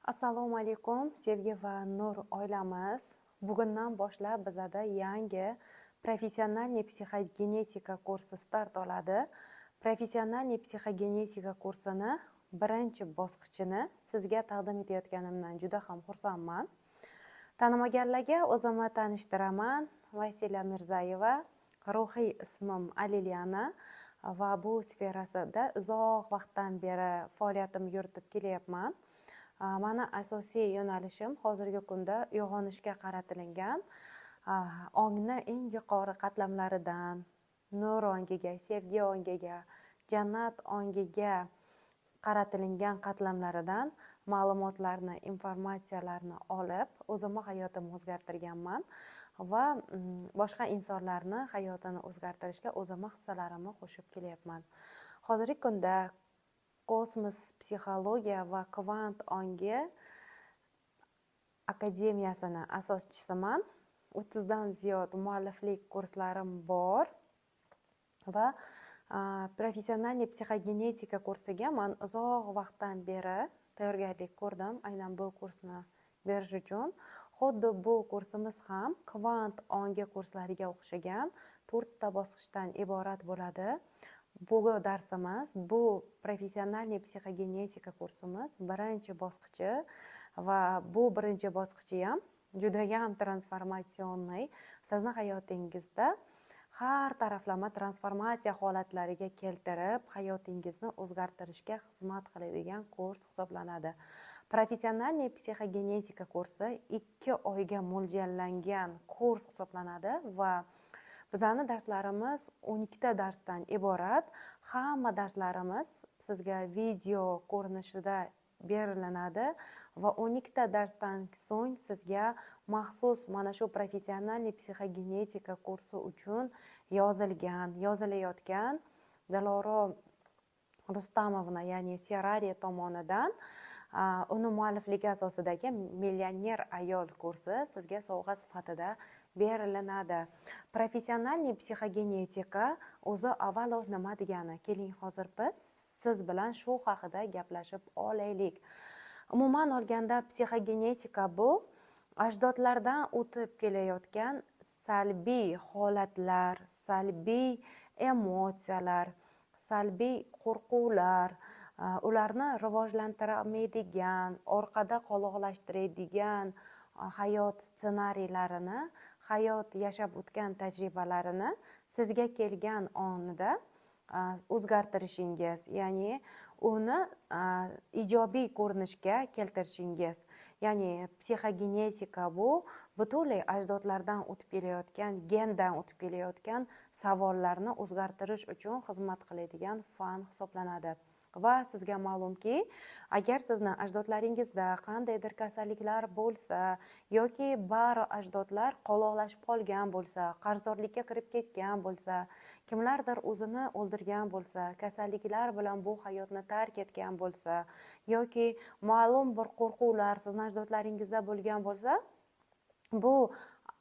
Assalomu alaykum, sevgi va nur oilamiz. Bugundan boshlab bizada yangi professionalniy psixogenetika kursi start oladi. Professionalniy psixogenetika kursini birinchi bosqichini sizga taqdim etayotganimdan juda ham xursandman. Tanimaganlarga o'zimni tanishtiraman. Vasila Mirzayeva, ruhiy ismim Aliliana va bu sferasida uzoq vaqtdan beri faoliyatimni yuritib kelyapman. Mani asosiy yo'nalishim hozirgi kunda uyg'onishga qaratilingan, ongni eng yuqori qatlamlaridan nur ongiga, sevgi ongiga, jannat ongiga qaratilingan qatlamlaridan ma'lumotlarni, informatsiyalarni olib, o'zimni hayotimni o'zgartirganman va boshqa insonlarni hayotini o'zgartirishga o'zimni hissalarimni qo'shib kelyapman. Hozirgi kunda kosmos psixologiya va kvant ongi akademiyasini asoschisiman. 30 dan ziyod mualliflik kurslarim bor va professionalniy psixogenetika kursiga man uzoq vaqtdan beri tayyorgarlik ko'rdim, aynan bu kursni berish uchun. Xuddi bu kursimiz ham kvant ongi kurslariga o'xshagan 4 ta bosqichdan iborat bo'ladi. Bu darsimiz, bu professionalniy psixogenetika kursimiz birinchi bosqichi va bu birinchi bosqichi ham judayam transformatsionniy, sizni hayotingizda har taraflama transformatsiya holatlariga keltirib, hayotingizni o'zgartirishga xizmat qiladigan kurs hisoblanadi. Professionalniy psixogenetika kursi 2 oyga mo'ljallangan kurs hisoblanadi va bizani darslarimiz 12 ta darsdan iborat. Hamma darslarimiz sizga video ko'rinishida berilinadi va 12 ta darsdan so'ng sizga maxsus mana shu professionalniy psixogenetika kursi uchun yozilgan, yozilayotgan Diloro Rustamovna, ya'ni Serrari tomonidan uni muallifligi asosidagi millioner ayol kursi sizga sovg'a sifatida berilinadi. Professionalniy psixogenetika o'zi avvalo nima degani? Keling, hozir biz siz bilan shu haqida gaplashib olaylik. Umuman olganda psixogenetika bu ajdodlardan o'tib kelayotgan salbiy holatlar, salbiy emotsiyalar, salbiy qo'rquvlar, ularni rivojlantirmaydigan, orqada qoloqlashtiradigan hayot ssenariylarini, hayot yashab o'tgan tajribalarini sizga kelgan onida o'zgartirishingiz, ya'ni uni ijobiy ko'rinishga keltirishingiz. Ya'ni psixogenetika bu butunlay ajdodlardan o'tib kelayotgan, gendan o'tib kelayotgan savollarni o'zgartirish uchun xizmat qiladigan fan hisoblanadi. Va sizga ma'lumki, agar sizni ajdodlaringizda qandaydir kasalliklar bo'lsa yoki bari ajdodlar qoloqlashib qolgan bo'lsa, qarzdorlikka kirib ketgan bo'lsa, kimlardir o'zini o'ldirgan bo'lsa, kasalliklar bilan bu hayotni tark etgan bo'lsa yoki ma'lum bir qo'rquvlar sizni ajdodlaringizda bo'lgan bo'lsa, bu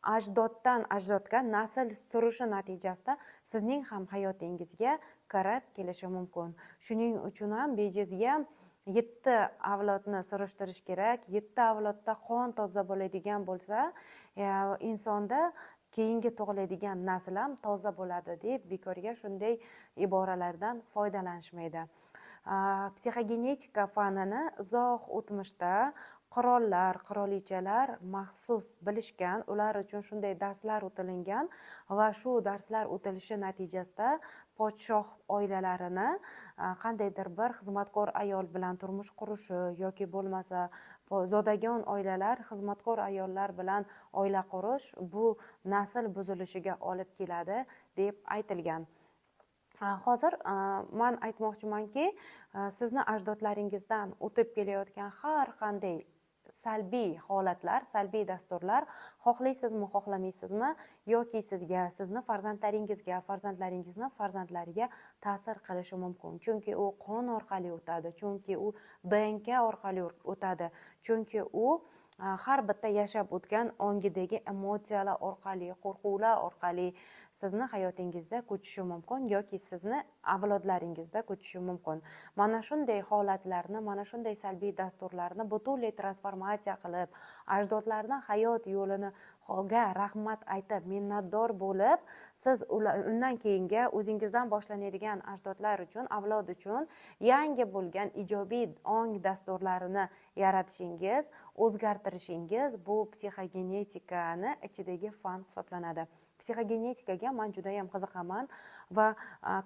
ajdoddan ajdodga nasl surishi natijasida sizning ham hayotingizga kirib kelishi mumkin. Shuning uchun ham bejizga 7 avlodni surishtirish kerak. 7 avlodda qon toza bo'ladigan bo'lsa, insonda keyingi tug'iladigan nasl ham toza bo'ladi deb bekorga shunday iboralardan foydalanishmaydi. Psixogenetika fanini uzoq o'tmishda qirollar, qirolichalar maxsus bilishgan, ular uchun shunday darslar o'tilingan va shu darslar o'tilishi natijasida podshoh oilalarini qandaydir bir xizmatkor ayol bilan turmush qurishi yoki bo'lmasa zodagon oilalar xizmatkor ayollar bilan oila qurish bu nasl buzilishiga olib keladi deb aytilgan. Hozir men aytmoqchimanki, sizni ajdodlaringizdan o'tib kelayotgan har qanday salbiy holatlar, salbiy dasturlar, xohlaysizmi, xohlamaysizmi, yoki sizga, sizni farzandlaringizga, farzandlaringizni farzandlariga ta'sir qilishi mumkin. Chunki u qon orqali o'tadi, chunki u DNK orqali o'tadi, chunki u har bitta yashab o'tgan ongidagi emotsiyalar orqali, qo'rquvlar orqali sizni hayotingizda ko'chishi mumkin yoki sizni avlodlaringizda ko'chishi mumkin. Mana shunday holatlarni, mana shunday salbiy dasturlarni butunlay transformatsiya qilib, ajdodlarning hayot yo'lini ga rahmat aytib, minnatdor bo'lib, siz undan keyingi o'zingizdan boshlanadigan ajdodlar uchun, avlod uchun yangi bo'lgan ijobiy ong dasturlarini yaratishingiz, o'zgartirishingiz bu psixogenetikani ichidagi fan hisoblanadi. Psixogenetikaga men juda ham qiziqaman va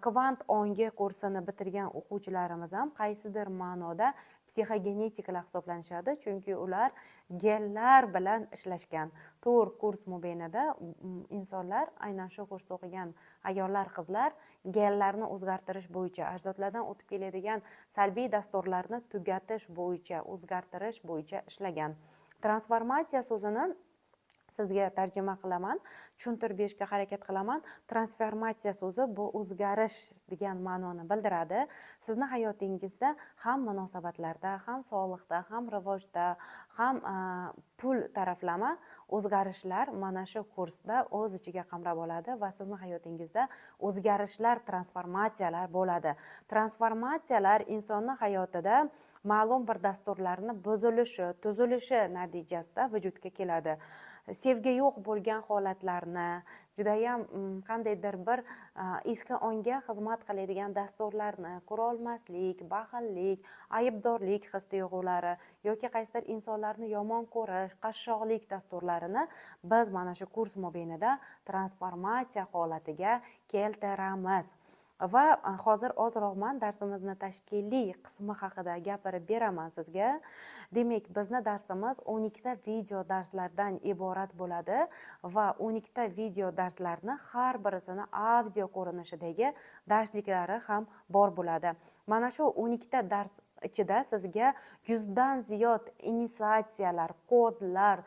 kvant ongi kursini bitirgan o'quvchilarimiz ham qaysidir ma'noda psixogenetiklar hisoblanishadi, chunki ular genlar bilan ishlashgan. 4 kurs mobaynida insonlar, aynan shu kursda o'qigan ayollar, qizlar genlarni o'zgartirish bo'yicha, ajdodlardan o'tib keladigan salbiy dasturlarni tugatish bo'yicha, o'zgartirish bo'yicha ishlagan. Transformatsiya so'zini sizga tarjima qilaman, tushuntirib berishga harakat qilaman. Transformatsiya so'zi bu o'zgarish degan ma'noni bildiradi. Sizni hayotingizda ham munosabatlarda, ham sog'liqda, ham rivojda, ham pul taraflama o'zgarishlar mana shu kursda o'z ichiga qamrab oladi va sizni hayotingizda o'zgarishlar, transformatsiyalar bo'ladi. Transformatsiyalar insonning hayotida ma'lum bir dasturlarni buzilishi, tuzilishi natijasida vujudga keladi. Sevgi yo'q bo'lgan holatlarni, judayam qandaydir bir eski ongga xizmat qiladigan dasturlarni ko'ra olmaslik, baxillik, aybdorlik his tuyg'ulari yoki qaysidir insonlarni yomon ko'rish, qashshoqlik dasturlarini biz mana shu kurs mobaynida transformatsiya holatiga keltiramiz. Va hozir ozroq men darsimizni tashkiliy qismi haqida gapirib beraman sizga. Demak, bizni darsimiz 12 ta video darslardan iborat bo'ladi va 12 ta video darslarni har birisini audio ko'rinishidagi darsliklari ham bor bo'ladi. Mana shu 12 ta dars ichida sizga 100 dan ziyod initsiatsiyalar, kodlar,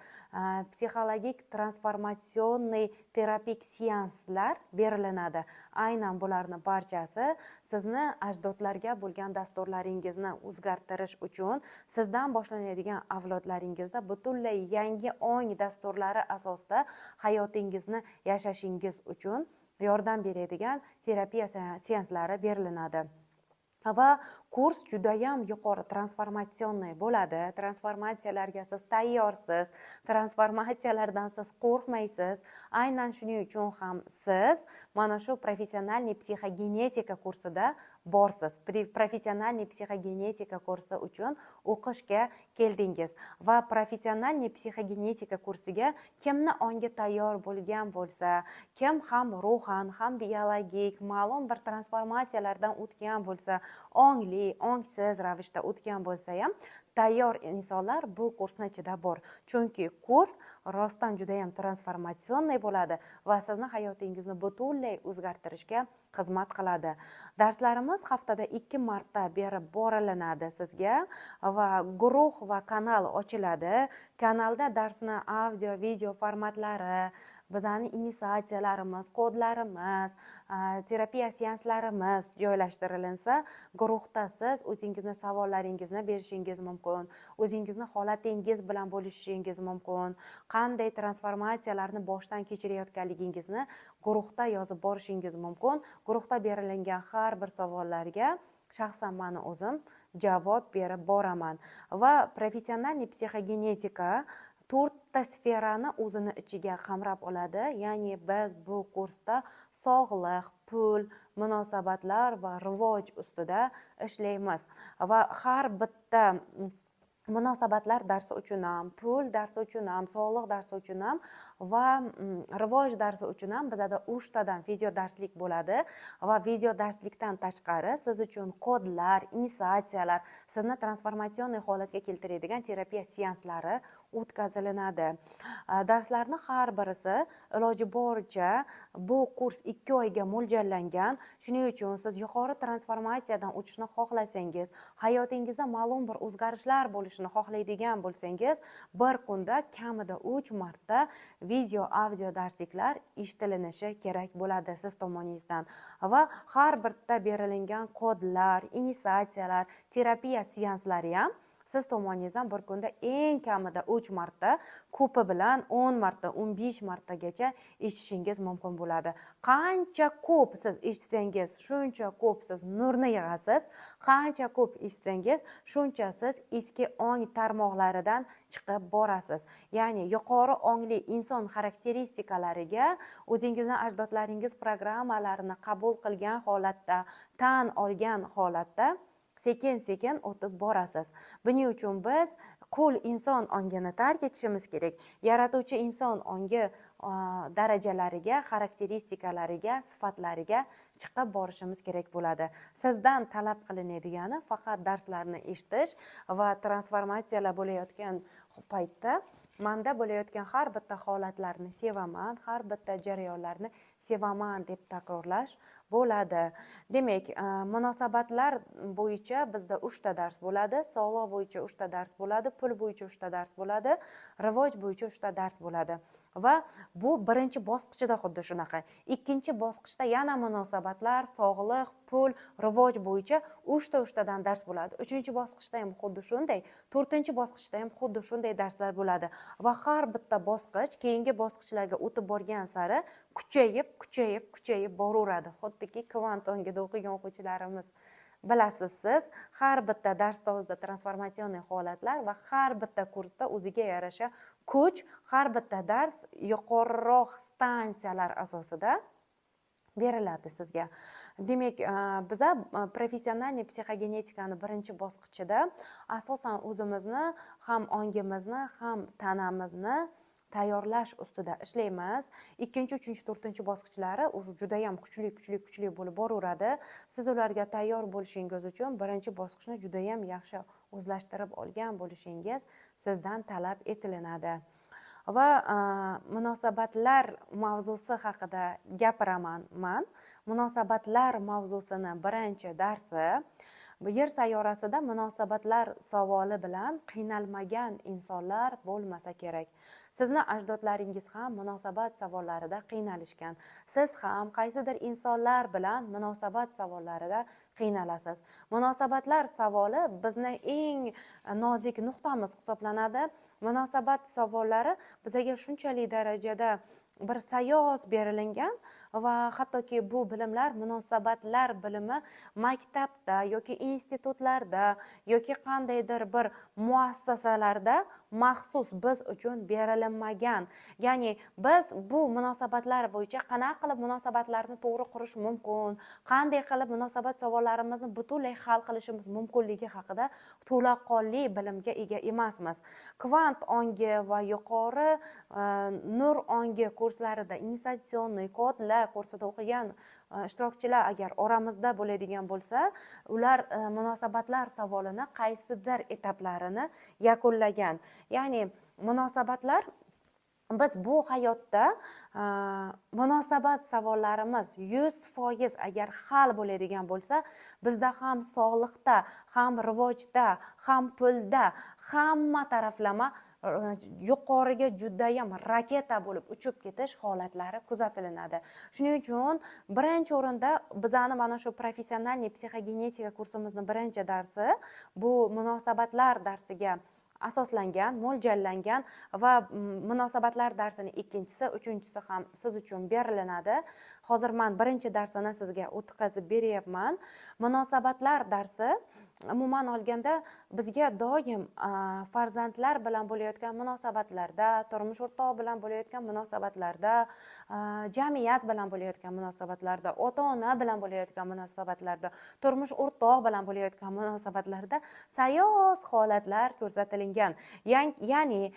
psixologik transformatsionniy terapik seanslar berilinadi. Aynan bularni barchasi sizni ajdodlarga bo'lgan dasturlaringizni o'zgartirish uchun sizdan boshlanadigan avlodlaringizda butunlay yangi ong dasturlari asosida hayotingizni yashashingiz uchun yordam beradigan terapiya seanslari berilinadi. Va kurs juda ham yuqori transformatsionniy bo'ladi. Transformatsiyalarga siz tayyorsiz, transformatsiyalardan siz qo'rqmaysiz. Aynan shuning uchun ham siz mana shu professionalniy psixogenetika kursida borsiz. Professionalniy psixogenetika kursi uchun o'qishga keldingiz va professionalniy psixogenetika kursiga kimni ongi tayyor bo'lgan bo'lsa, kim ham ruhan, ham biologik ma'lum bir transformatsiyalardan o'tgan bo'lsa, ongli, ongsiz ravishda o'tgan bo'lsa ham tayyor insonlar bu kursni ichida bor. Chunki kurs rostdan juda ham transformatsionniy bo'ladi va sizni hayotingizni butunlay o'zgartirishga xizmat qiladi. Darslarimiz haftada 2 marta berib borilinadi sizga va guruh va kanal ochiladi. Kanalda darsni audio, video formatlari, bizning initsiatsiyalarimiz, kodlarimiz, terapiya seanslarimiz joylashtirilinsa, guruhda siz o'zingizni savollaringizni berishingiz mumkin, o'zingizni holatingiz bilan bo'lishishingiz mumkin, qanday transformatsiyalarni boshdan kechirayotganligingizni guruhda yozib borishingiz mumkin. Guruhda berilgan har bir savollarga shaxsan meni o'zim javob berib boraman. Va professional psixogenetika 4 ta sferani o'zini ichiga qamrab oladi. Ya'ni biz bu kursda sog'liq, pul, munosabatlar va rivoj ustida ishlaymiz. Va har bitta munosabatlar darsi uchun ham, pul darsi uchun ham, sog'liq darsi uchun ham va rivoj darsi uchun ham bizada 3 tadan video darslik bo'ladi va video darslikdan tashqari siz uchun kodlar, initsiatsiyalar, sizni transformatsion holatga keltiradigan terapiya seanslari o'tkazilinadi. Darslarni har birisi iloji boricha bu kurs 2 oyga mo'ljallangan. Shuning uchun siz yuqori transformatsiyadan o'tishni xohlasangiz, hayotingizda ma'lum bir o'zgarishlar bo'lishini xohlaydigan bo'lsangiz, bir kunda kamida 3 marta video, audio darsliklar eshitilinishi kerak bo'ladi siz tomoningizdan. Va har birda berilingan kodlar, initsiatsiyalar, terapiya seanslari ham Siz tomoningizdan bir kunda eng kamida 3 marta, ko'pi bilan 10 marta, 15 martagacha eshitishingiz mumkin bo'ladi. Qancha ko'p siz eshitsangiz, shuncha ko'p siz nurni yig'asiz. Qancha ko'p eshitsangiz, shuncha siz eski ong tarmoqlaridan chiqib borasiz. Ya'ni yuqori ongli inson xarakteristikalariga o'zingizni ajdodlaringiz programmalarini qabul qilgan holatda, tan olgan holatda sekin-sekin o'tib borasiz. Buning uchun biz qul inson ongini tark etishimiz kerak. Yaratuvchi inson ongi darajalariga, xarakteristikalariga, sifatlariga chiqib borishimiz kerak bo'ladi. Sizdan talab qilinadigani faqat darslarni eshitish va transformatsiyalar bo'layotgan paytda menda bo'layotgan har bitta holatlarni sevaman, har bitta jarayonlarni sevaman deb takrorlash bo'ladi. Demak, munosabatlar bo'yicha bizda 3 ta dars bo'ladi, sog'liq bo'yicha 3 ta dars bo'ladi, pul bo'yicha 3 ta dars bo'ladi, rivoj bo'yicha 3 ta dars bo'ladi. Va bu birinchi bosqichida xuddi shunaqa. Ikkinchi bosqichda yana munosabatlar, sog'liq, pul, rivoj bo'yicha 3 tadan dars bo'ladi. Uchinchi bosqichda ham xuddi shunday, to'rtinchi bosqichda ham xuddi shunday darslar bo'ladi. Va har bitta bosqich keyingi bosqichlarga o'tib borgan sari kuchayib, kuchayib, kuchayib boraveradi. Xuddiki kvant ongida o'qigan o'quvchilarimiz bilasiz siz, har bitta darsda o'zida transformatsion holatlar va har bitta kursda o'ziga yarasha kuch, har bitta dars yuqoriroq stansiyalar asosida beriladi sizga. Demak, biza professional psixogenetikani birinchi bosqichida asosan o'zimizni ham ongimizni, ham tanamizni tayyorlash ustida ishlaymiz. Ikkinchi, uchinchi, to'rtinchi bosqichlari уже juda ham kuchli, kuchli, kuchli bo'lib boraveradi. Siz ularga tayyor bo'lishingiz uchun birinchi bosqichni juda ham yaxshi o'zlashtirib olgan bo'lishingiz sizdan talab etilinadi. Va munosabatlar mavzusi haqida gapiraman man. Munosabatlar mavzusini birinchi darsi Yer sayyorasida munosabatlar savoli bilan qiynalmagan insonlar bo'lmasa kerak. Sizni ajdodlaringiz ham munosabat savollarida qiynalishgan. Siz ham qaysidir insonlar bilan munosabat savollarida qiynalasiz. Munosabatlar savoli bizni eng nozik nuqtamiz hisoblanadi. Munosabat savollari bizga shunchalik darajada bir sayoz berilingan va hattoki bu bilimlar, munosabatlar bilimi maktabda yoki institutlarda yoki qandaydir bir muassasalarda maxsus biz uchun berilinmagan. Ya'ni biz bu munosabatlar bo'yicha qanaqa qilib munosabatlarni to'g'ri qurish mumkin, qanday qilib munosabat savollarimizni butunlay hal qilishimiz mumkinligi haqida to'laqonli bilimga ega emasmiz. Kvant ongi va yuqori nur ongi kurslarida, initiatsion kodlar kursida o'qigan ishtirokchilar agar oramizda bo'ladigan bo'lsa, ular munosabatlar savolini qaysidir etaplarini yakunlagan. Ya'ni munosabatlar, biz bu hayotda munosabat savollarimiz 100% agar hal bo'ladigan bo'lsa, bizda ham sog'liqda, ham rivojda, ham pulda, hamma taraflama yuqoriga judayam raketa bo'lib uchib ketish holatlari kuzatilinadi. Shuning uchun birinchi o'rinda bizani mana shu professional psixogenetika kursimizni birinchi darsi bu munosabatlar darsiga asoslangan, mo'ljallangan va munosabatlar darsini ikkinchisi, uchinchisi ham siz uchun berilinadi. Hozir men birinchi darsini sizga o'tkazib beryapman. Munosabatlar darsi umuman olganda bizga doim farzandlar bilan bo'layotgan munosabatlarda, turmush o'rtog'i bilan bo'layotgan munosabatlarda, jamiyat bilan bo'layotgan munosabatlarda, ota-ona bilan bo'layotgan munosabatlarda, turmush o'rtog'i bilan bo'layotgan munosabatlarda sayoz holatlar ko'rsatilingan. Ya'ni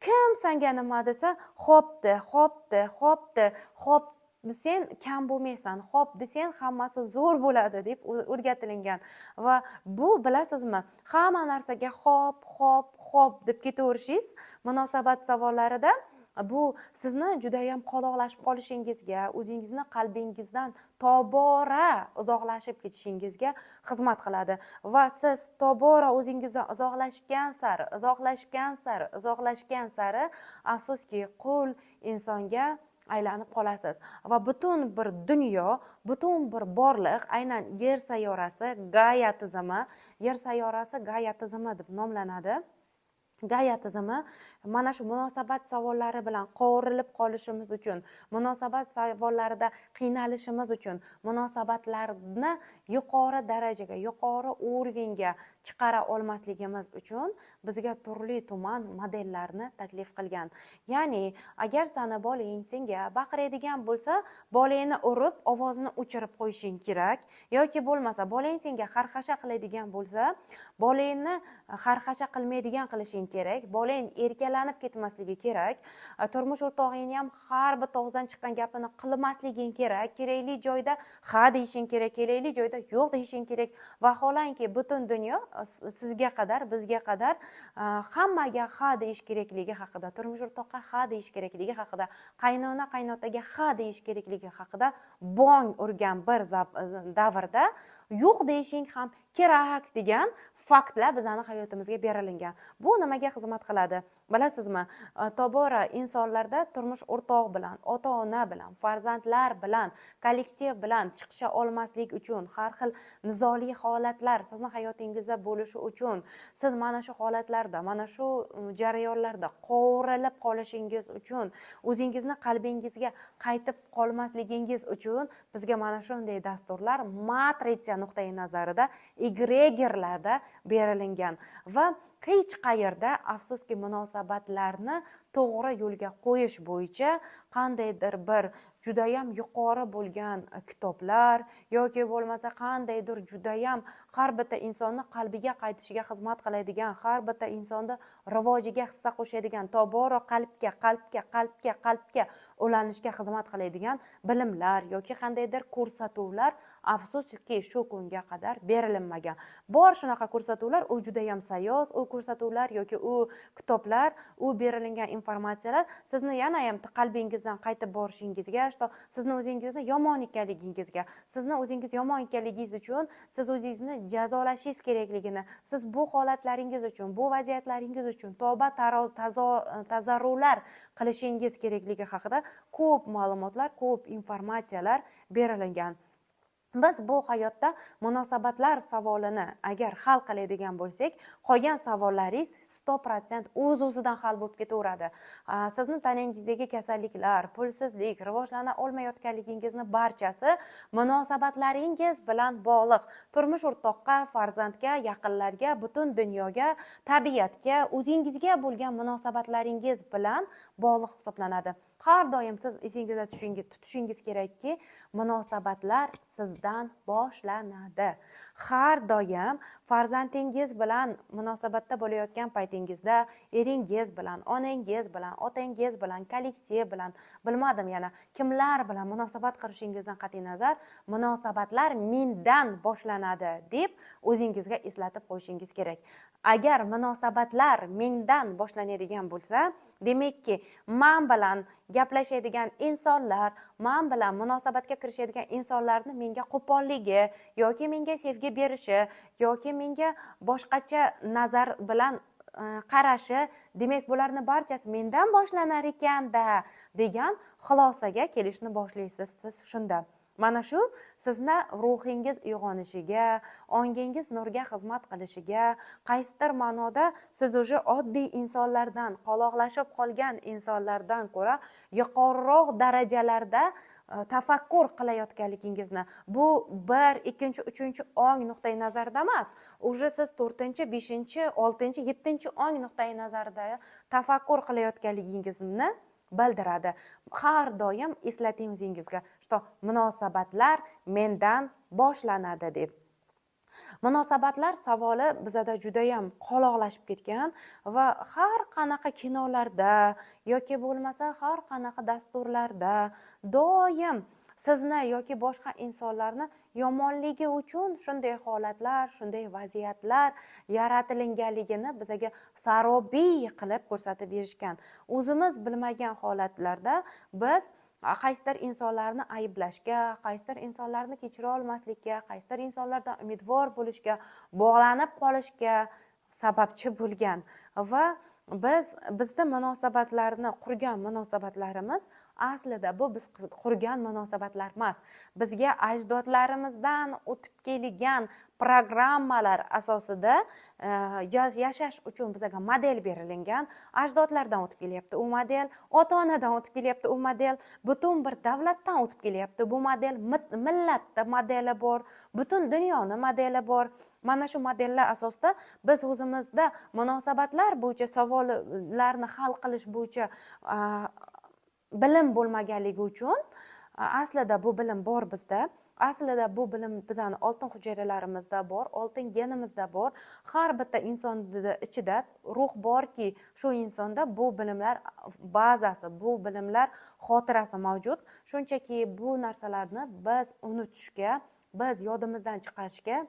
kim senga nima desa, xopdi, xopdi, xopdi, xop sen kam bo'lmaysan, xo'p desang hammasi zo'r bo'ladi deb o'rgatilingan. Va bu bilasizmi, hamma narsaga xo'p, xo'p, xo'p deb ketaverishingiz munosabat savollarida bu sizni juda ham qoloqlashib qolishingizga, o'zingizni qalbingizdan tobora uzoqlashib ketishingizga xizmat qiladi. Va siz tobora o'zingizdan uzoqlashgan sari, uzoqlashgan sari, uzoqlashgan sari afsuski qul insonga aylanib qolasiz. Va butun bir dunyo, butun bir borliq, aynan Yer sayyorasi, Gaia tizimi, Yer sayyorasi Gaya tizimi deb nomlanadi. Gaya tizimi mana shu munosabat savollari bilan qovurilib qolishimiz uchun, munosabat savollarida qiynalishimiz uchun, munosabatlarni yuqori darajaga, yuqori уровеньga chiqara olmasligimiz uchun bizga turli tuman modellarni taklif qilgan. Ya'ni agar sani bolang senga baqiradigan bo'lsa, bolangni urib, ovozini o'chirib qo'yishing kerak, yoki bo'lmasa bolang senga xarxasha qiladigan bo'lsa, bolangni xarxasha qilmaydigan qilishing kerak, bolang erkalanib ketmasligi kerak, turmush o'rtog'ingni ham har bir og'izdan chiqqan gapini qilmasliging kerak, kerakli joyda ha deyishing kerak, kerakli joyda yo'q deyishing kerak. Vaholanki butun dunyo sizga qadar, bizga qadar hammaga ha deyish kerakligi haqida, turmush o'rtoqqa ha deyish kerakligi haqida, qaynona qaynotaga ha deyish kerakligi haqida bong urgan bir davrda yo'q deyishing ham kerak degan faktlar bizning hayotimizga berilingan. Bu nimaga xizmat qiladi? Bilasizmi, tobora insonlarda turmush o'rtoq bilan, ota-ona bilan, farzandlar bilan, kollektiv bilan chiqisha olmaslik uchun, har xil nizoli holatlar sizning hayotingizda bo'lishi uchun, siz mana shu holatlarda, mana shu jarayonlarda qovurilib qolishingiz uchun, o'zingizni qalbingizga qaytib qolmasligingiz uchun bizga mana shunday dasturlar matritsa nuqtai nazarida, egregorlarda berilingan. Va hech qayerda afsuski munosabatlarni to'g'ri yo'lga qo'yish bo'yicha qandaydir bir judayam yuqori bo'lgan kitoblar yoki bo'lmasa qandaydir judayam har bitta insonni qalbiga qaytishiga xizmat qiladigan, har bitta insonni rivojiga hissa qo'shadigan, tobora qalbga, qalbga, qalbga, qalbga ulanishga xizmat qiladigan bilimlar yoki qandaydir ko'rsatuvlar afsuski shu kunga qadar berilmagan. Bor shunaqa ko'rsatuvlar, u judayam sayoz, u ko'rsatuvlar yoki u kitoblar, u berilingan informatsiyalar sizni yana ham qalbingizdan qaytib borishingizga, sizni o'zingizni yomon ekanligingizga, sizni o'zingiz yomon ekanligingiz uchun siz o'zingizni jazolashingiz kerakligini, siz bu holatlaringiz uchun, bu vaziyatlaringiz uchun tavba tazarrular qilishingiz kerakligi haqida ko'p ma'lumotlar, ko'p informatsiyalar berilingan. Biz bu hayotda munosabatlar savolini agar hal qiladigan bo'lsak, qolgan savollaringiz 100% o'z-o'zidan hal bo'lib ketaveradi. Sizni tanangizdagi kasalliklar, pulsizlik, rivojlana olmayotganligingizni barchasi munosabatlaringiz bilan bog'liq. Turmush o'rtoqqa, farzandga, yaqinlarga, butun dunyoga, tabiatga, o'zingizga bo'lgan munosabatlaringiz bilan bog'liq hisoblanadi. Har doim siz esingizda tutishingiz kerakki, munosabatlar sizdan boshlanadi. Har doim farzandingiz bilan munosabatda bo'layotgan paytingizda eringiz bilan, onangiz bilan, otangiz bilan, kollektiv bilan, bilmadim yana kimlar bilan munosabat qurishingizdan qat'iy nazar, munosabatlar mendan boshlanadi deb o'zingizga eslatib qo'yishingiz kerak. Agar munosabatlar mendan boshlanadigan bo'lsa, demakki, men bilan gaplashadigan insonlar, men bilan munosabatga kirishadigan insonlarni menga qo'polligi yoki menga sevgi berishi yoki menga boshqacha nazar bilan qarashi, demak bularni barchasi mendan boshlanar ekanda degan xulosaga kelishni boshlaysiz siz shunda. Mana shu sizni ruhingiz uyg'onishiga, ongingiz nurga xizmat qilishiga, qaysidir ma'noda siz уже oddiy insonlardan, qoloqlashib qolgan insonlardan ko'ra yuqoriroq darajalarda tafakkur qilayotganligingizni, bu 1, 2, 3 ong nuqtai nazarida emas, уже siz 4, 5, 6, 7 ong nuqtai nazarida tafakkur qilayotganligingizni bildiradi. Har doim eslating o'zingizga, что munosabatlar mendan boshlanadi deb. Munosabatlar savoli bizada juda ham qoloqlashib ketgan va har qanaqa kinolarda yoki bo'lmasa har qanaqa dasturlarda doim sizni yoki boshqa insonlarni yomonligi uchun shunday holatlar, shunday vaziyatlar yaratilinganligini bizaga sarobiy qilib ko'rsatib berishgan. O'zimiz bilmagan holatlarda biz qaysidir insonlarni ayblashga, qaysidir insonlarni kechira olmaslikka, qaysidir insonlardan umidvor bo'lishga, bog'lanib qolishga sababchi bo'lgan va Bizda munosabatlarni qurgan munosabatlarimiz aslida bu biz qurgan munosabatlar emas. Bizga ajdodlarimizdan o'tib kelgan programmalar asosida yashash uchun bizga model berilgan. Ajdodlardan o'tib kelyapti u model, ota-onadan o'tib kelyapti u model, butun bir davlatdan o'tib kelyapti bu model, millatda modeli bor, butun dunyoni modeli bor. Mana shu modellar asosida biz o'zimizda munosabatlar bo'yicha savollarni hal qilish bo'yicha bilim bo'lmaganligi uchun, aslida bu bilim bor bizda. Aslida bu bilim bizani oltin hujayralarimizda bor, oltin genimizda bor. Har bitta insonning ichida ruh borki, shu insonda bu bilimlar bazasi, bu bilimlar xotirasi mavjud. Shunchaki bu narsalarni biz unutishga, biz yodimizdan chiqarishga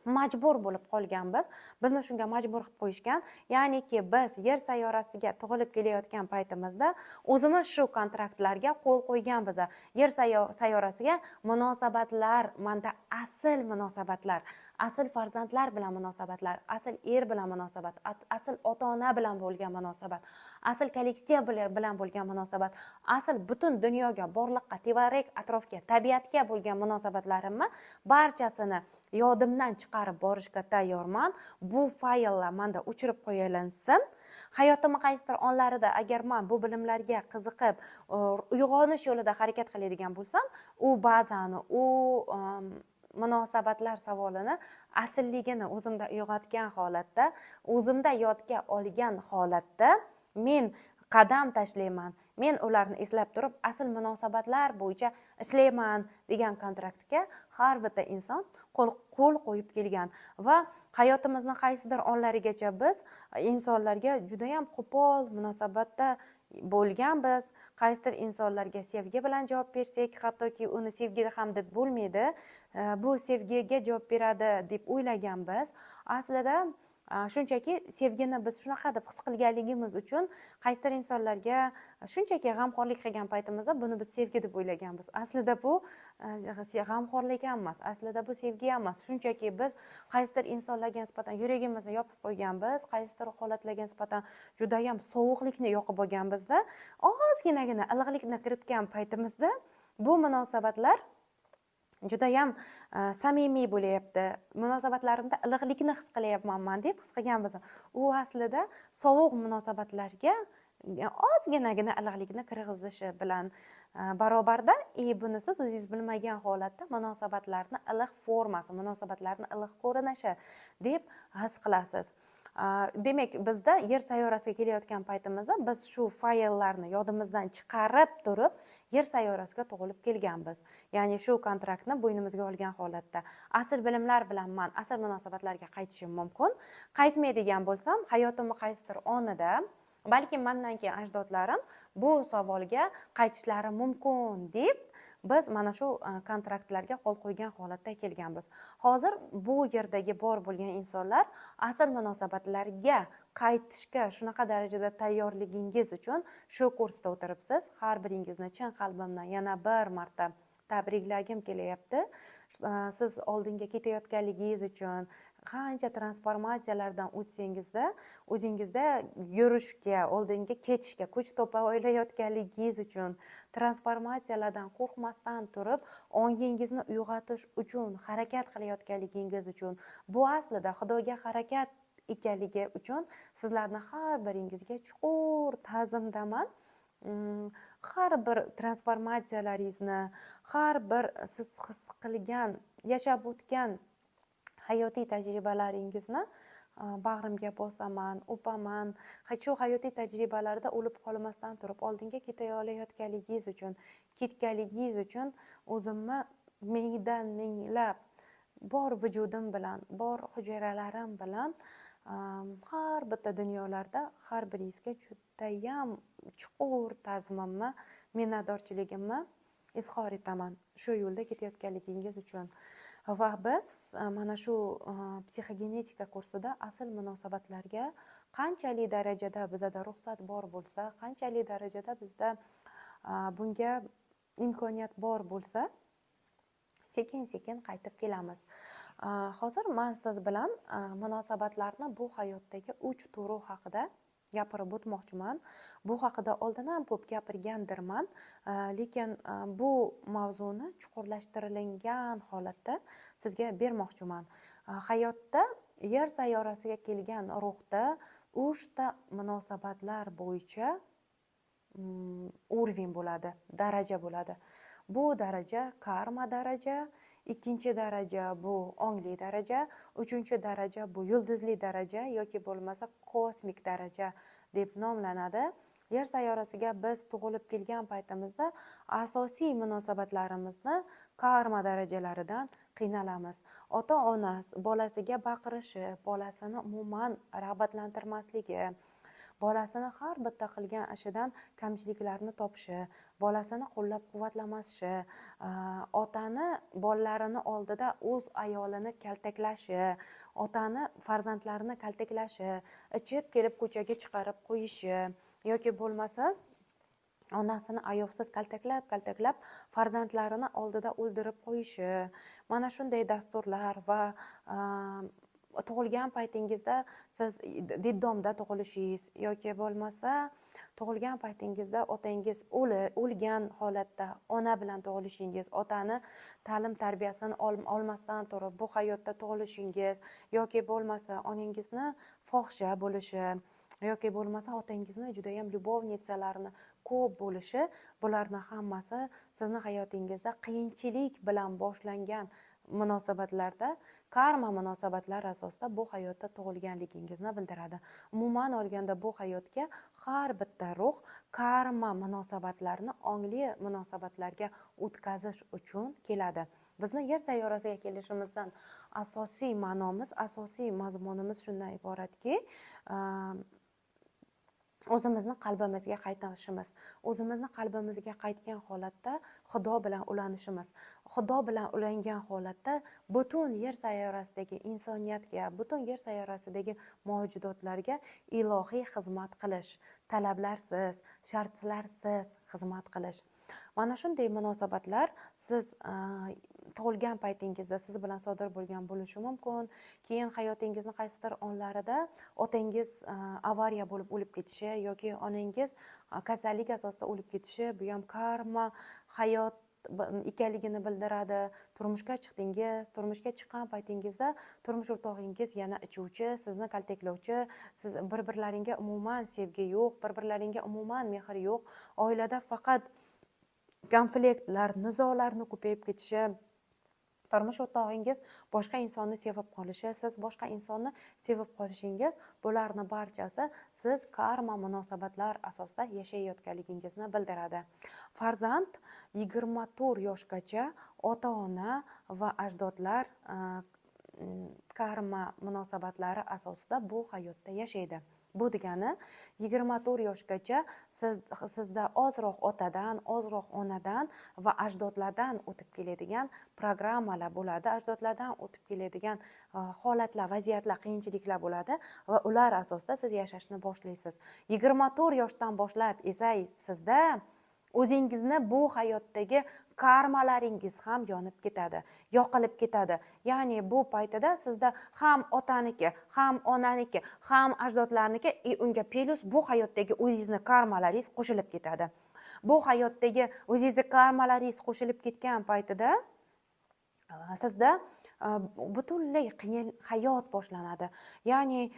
majbur bo'lib qolganmiz. Bizni shunga majbur qilib qo'yishgan. Ya'niki biz yer sayyorasiga tug'ilib kelayotgan paytimizda o'zimiz shu kontraktlarga qo'l qo'yganmiz. Yer sayyorasiga munosabatlar, manda asl munosabatlar, asl farzandlar bilan munosabatlar, asl er bilan munosabat, asl ota-ona bilan bo'lgan munosabat, asl kollektiv bilan bo'lgan munosabat, asl butun dunyoga, borliqqa, tevarak atrofga, tabiatga bo'lgan munosabatlarimni barchasini yodimdan chiqarib borishga tayyorman. Bu fayllar menda o'chirib qo'yilinsin. Hayotimni qaysidir onlarida agar men bu bilimlarga qiziqib, uyg'onish yo'lida harakat qiladigan bo'lsam, u bazani, u munosabatlar savolini aslligini o'zimda uyg'otgan holatda, o'zimda yodga olgan holatda men qadam tashlayman. Men ularni eslab turib, asl munosabatlar bo'yicha ishlayman degan kontraktga har bitta inson qo'l qo'yib kelgan va hayotimizni qaysidir onlarigacha biz insonlarga juda ham qo'pol munosabatda bo'lganmiz. Qaysidir insonlarga sevgi bilan javob bersak, hattoki uni sevgi ham deb bo'lmaydi, bu sevgiga javob beradi deb o'ylaganmiz. Aslida shunchaki sevgini biz shunaqa deb his qilganligimiz uchun qaysidir insonlarga shunchaki g'amxo'rlik qilgan paytimizda buni biz sevgi deb o'ylaganmiz. Aslida bu g'amxo'rlik ham emas, aslida bu sevgi ham emas. Shunchaki biz qaysidir insonlarga nisbatan yuragimizni yopib qo'yganmiz, qaysidir holatlarga nisbatan juda ham sovuqlikni yoqib olganmizda, ozginagina iliqlikni kiritgan paytimizda bu munosabatlar judayam samimiy bo'lyapti. Munosabatlarimda iliqlikni his qilyapman deb his qilganmiz. U aslida sovuq munosabatlarga ozginagina iliqlikni kirg'izishi bilan barobarda, buni siz o'zingiz bilmagan holatda munosabatlarni iliq formasi, munosabatlarni iliq ko'rinishi deb his qilasiz. Demak, bizda yer sayyorasiga kelayotgan paytimizda biz shu fayllarni yodimizdan chiqarib turib yer sayyorasiga tug'ilib kelganmiz. Ya'ni shu kontraktni bo'ynimizga olgan holatda asl bilimlar bilan men asl munosabatlarga qaytishim mumkin. Qaytmaydigan bo'lsam, hayotimni qaysidir onida balki mendan keyin ajdodlarim bu savolga qaytishlari mumkin deb biz mana shu kontraktlarga qo'l qo'ygan holatda kelganmiz. Hozir bu yerdagi bor bo'lgan insonlar asl munosabatlarga qaytishga shunaqa darajada tayyorligingiz uchun shu kursda o'tiribsiz. Har biringizni chin qalbimdan yana bir marta tabriklagim kelyapti. Siz oldinga ketayotganligingiz uchun qancha transformatsiyalardan o'tsangizda, o'zingizda yurishga, oldinga ketishga kuch topa olayotganligingiz uchun, transformatsiyalardan qo'rqmasdan turib, ongingizni uyg'otish uchun harakat qilayotganligingiz uchun, bu aslida Xudoga harakat ekanligi uchun sizlarni har biringizga chuqur ta'zimdaman. Har bir transformatsiyalaringizni, har bir siz his qilgan, yashab o'tgan hayotiy tajribalaringizni bag'rimga bosaman, o'paman. Shu hayotiy tajribalarda o'lib qolmasdan turib oldinga keta olayotganligingiz uchun, ketganligingiz uchun o'zimni mingdan minglab bor vujudim bilan, bor hujayralarim bilan har bitta dunyolarda har biringizga judayam chuqur ta'zimimni, minnatdorchiligimni izhor etaman shu yo'lda ketayotganligingiz uchun. Va biz mana shu psixogenetika kursida asl munosabatlarga qanchalik darajada bizada ruxsat bor bo'lsa, qanchalik darajada bizda bunga imkoniyat bor bo'lsa, sekin-sekin qaytib kelamiz. Hozir men siz bilan munosabatlarni bu hayotdagi 3 turi haqida gapirib o'tmoqchiman. Bu haqida oldin ham ko'p gapirgandirman, lekin bu mavzuni chuqurlashtirilgan holatda sizga bermoqchiman. Hayotda Yer sayyorasiga kelgan ruhda 3 ta munosabatlar bo'yicha уровень bo'ladi, daraja bo'ladi. Bu daraja karma daraja, ikkinchi daraja bu ongli daraja, uchinchi daraja bu yulduzli daraja yoki bo'lmasa kosmik daraja deb nomlanadi. Yer sayyorasiga biz tug'ilib kelgan paytimizda asosiy munosabatlarimizni karma darajalaridan qiynalamiz. Ota-ona bolasiga baqirishi, bolasini umuman rag'batlantirmasligi, bolasini har bitta qilgan ishidan kamchiliklarni topishi, bolasini qo'llab-quvvatlamashi, otani bolalarini oldida o'z ayolini kaltaklashi, otani farzandlarini kaltaklashi, ichib kelib ko'chaga chiqarib qo'yishi yoki bo'lmasa onasini ayovsiz kaltaklab farzandlarini oldida o'ldirib qo'yishi. Mana shunday dasturlar va tug'ilgan paytingizda siz diddomda tug'ilishingiz yoki bo'lmasa tug'ilgan paytingizda otangiz o'lgan holatda ona bilan tug'ilishingiz, otani ta'lim tarbiyasini olmasdan turib bu hayotda tug'ilishingiz yoki bo'lmasa onangizni fohisha bo'lishi yoki bo'lmasa otangizni juda ham любовницаларni ko'p bo'lishi, bularni hammasi sizni hayotingizda qiyinchilik bilan boshlangan munosabatlarda karma munosabatlar asosida bu hayotda tug'ilganligingizni bildiradi. Umuman olganda bu hayotga har bitta ruh karma munosabatlarini ongli munosabatlarga o'tkazish uchun keladi. Bizni Yer sayyorasiga kelishimizdan asosiy ma'nomiz, asosiy mazmunimiz shundan iboratki, o'zimizni qalbimizga qaytishimiz, o'zimizni qalbimizga qaytgan holatda Xudo bilan ulanishimiz, Xudo bilan ulangan holatda butun Yer sayyorasidagi insoniyatga, butun Yer sayyorasidagi mavjudotlarga ilohiy xizmat qilish, talablarsiz, shartlarsiz xizmat qilish. Mana shunday munosabatlar siz tug'ilgan paytingizda siz bilan sodir bo'lgan bo'lishi mumkin. Keyin hayotingizni qaysidir onlarida otangiz avariya bo'lib o'lib ketishi yoki onangiz kasallik asosida o'lib ketishi, bu ham karma hayot ekanligini bildiradi. Turmushga chiqdingiz, turmushga chiqqan paytingizda turmush o'rtog'ingiz yana ichuvchi, sizni kaltaklovchi, siz bir-birlaringga umuman sevgi yo'q, bir-birlaringga umuman mehr yo'q, oilada faqat konfliktlar, nizolarni ko'payib ketishi, turmush o'rtog'ingiz boshqa insonni sevib qolishi, siz boshqa insonni sevib qolishingiz, bularni barchasi siz karma munosabatlar asosida yashayotganligingizni bildiradi. Farzand 24 yoshgacha ota-ona va ajdodlar karma munosabatlari asosida bu hayotda yashaydi. Bu degani 24 yoshgacha sizda ozroq otadan, ozroq onadan va ajdodlardan o'tib keladigan programmalar bo'ladi, ajdodlardan o'tib keladigan holatlar, vaziyatlar, qiyinchiliklar bo'ladi va ular asosida siz yashashni boshlaysiz. 24 yoshdan boshlab esa sizda o'zingizni bu hayotdagi karmalaringiz ham yonib ketadi, yoqilib ketadi. Ya'ni bu paytida sizda ham otaniki, ham onaniki, ham ajdodlarniki, unga plus bu hayotdagi o'zingizni karmalaringiz qo'shilib ketadi. Bu hayotdagi o'zingizni karmalaringiz qo'shilib ketgan paytida sizda butunlay qiyin hayot boshlanadi. Ya'ni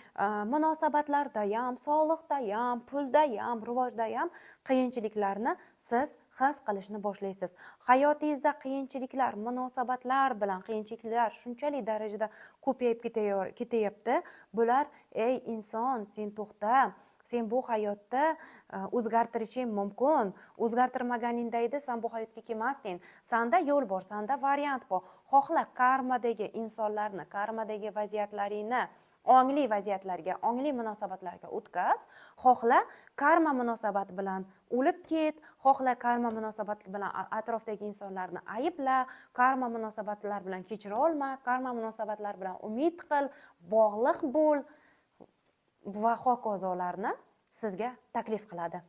munosabatlarda ham, sog'liqda ham, pulda ham, rivojda ham qiyinchiliklarni siz his qilishni boshlaysiz. Hayotingizda qiyinchiliklar, munosabatlar bilan qiyinchiliklar shunchalik darajada ko'payib ketayapti. Bular, ey inson, sen to'xta, sen bu hayotda o'zgartirishing mumkin. O'zgartirmaganingda edi sen bu hayotga kelmasding. Senda yo'l bor, senda variant bor. Xohla karmadagi insonlarni, karmadagi vaziyatlaringni ongli vaziyatlarga, ongli munosabatlarga o'tkaz. Xohla karma munosabati bilan o'lib ket, xohla karma munosabati bilan atrofdagi insonlarni aybla, karma munosabatlar bilan kechira olma, karma munosabatlar bilan umid qil, bog'liq bo'l va hokazolarni sizga taklif qiladi.